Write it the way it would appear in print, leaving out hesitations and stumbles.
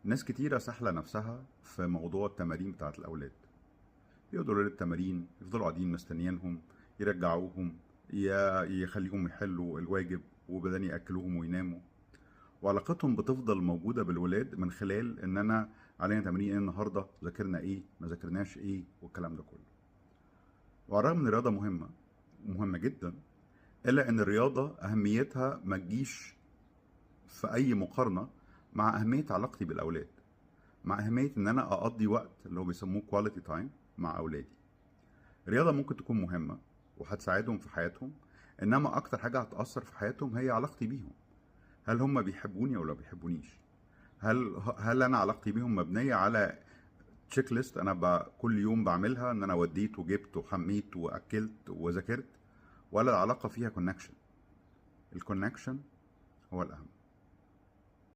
ناس كتيرة سحلة نفسها في موضوع التمارين بتاعت الأولاد. يقعدوا الولاد التمارين، يفضلوا قاعدين مستنيينهم، يرجعوهم، يخليهم يحلوا الواجب، وبعدين يأكلوهم ويناموا. وعلاقتهم بتفضل موجودة بالولاد من خلال إن أنا علينا تمرين إيه النهاردة، ذاكرنا إيه، ما ذاكرناش إيه، والكلام ده كله. وعلى الرغم إن الرياضة مهمة، مهمة جدا، إلا إن الرياضة أهميتها ما تجيش في أي مقارنة مع أهمية علاقتي بالأولاد، مع أهمية إن أنا أقضي وقت اللي هو بيسموه quality time مع أولادي. الرياضة ممكن تكون مهمة وهتساعدهم في حياتهم، إنما أكتر حاجة هتأثر في حياتهم هي علاقتي بيهم. هل هم بيحبوني ولا بيحبونيش؟ هل أنا علاقتي بيهم مبنية على checklist أنا كل يوم بعملها، إن أنا وديت وجبت وحميت وأكلت وذاكرت، ولا العلاقة فيها connection؟ ال connection هو الأهم.